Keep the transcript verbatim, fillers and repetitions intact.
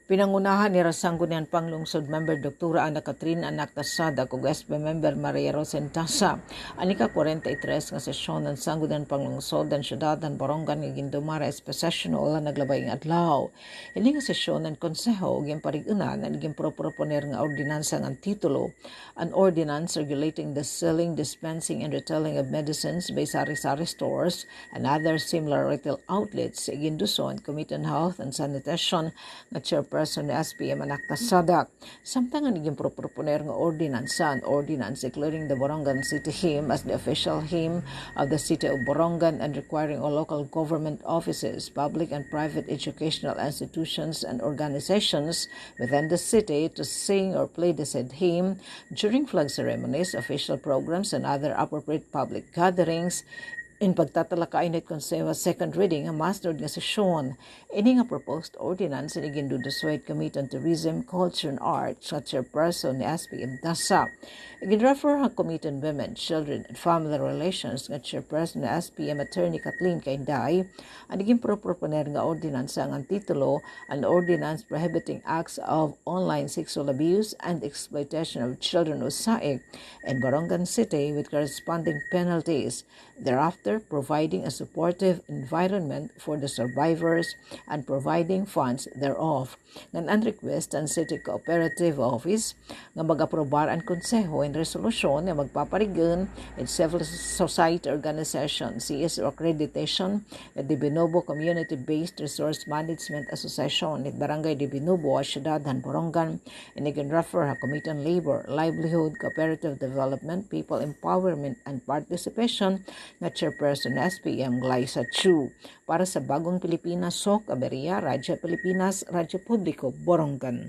Pinangunahan ni Sangguniang Panglungsod Member Doktora Ana Catherine Anacta-Sadac ug S P Member Maria Rosa Intasa an ika-kwarenta y tres nga sesyon han Sangguniang Panglungsod han Syudad han Borongan nga gindumara S P Session Hall han naglabay nga adlaw. Ini nga sesyon han Konseho ginparig-unan an ginproproponer nga ordinansa ngan titulo, an ordinance regulating the selling, dispensing, and retailing of medicines by sari-sari stores and other similar retail outlets, ginduso han Committee on Health and Sanitation nga chairperson ni S P M Anacta-Sadac. Samtang an ginproproponer nga ordinansa, an ordinance declaring the Borongan City Hymn as the official hymn of the City of Borongan and requiring all local government offices, public and private educational institutions, and organizations within the city to sing or play the said hymn during flag ceremonies, official programs, and other appropriate public gatherings. In pagtatalakay hit Konseho ha second reading han masunod nga sesyon, ini nga proposed ordinance ini ginduduso hit Committee on Tourism, Culture, and Arts nga chairperson ni S P M Dasa. Iginrefer han Committee on Women, Children, and Family Relations nga chairperson ni S P M Attorney Kathleen Kainday an iginproproponer nga ordinansa ngan titulo, an ordinance prohibiting acts of online sexual abuse and exploitation of children o SAIC in Borongan City with corresponding penalties. Thereafter, providing a supportive environment for the survivors and providing funds thereof. Ngan an request han City Cooperative Office nga mag-aprobar an Konseho hin resolusyon nga magpaparig-on hit civil society organization, C S O accreditation, nga Divinubo Community-Based Resource Management Association hit Barangay Divinubo ha syudad han Borongan. Ini ginrefer ha Committee on Labor, Livelihood, Cooperative Development, People Empowerment and Participation nga chairperson S P M Glyza Chu. Para sa Bagong Pilipinas, Sok Aberia, Radyo Pilipinas, Radyo Publiko, Borongan.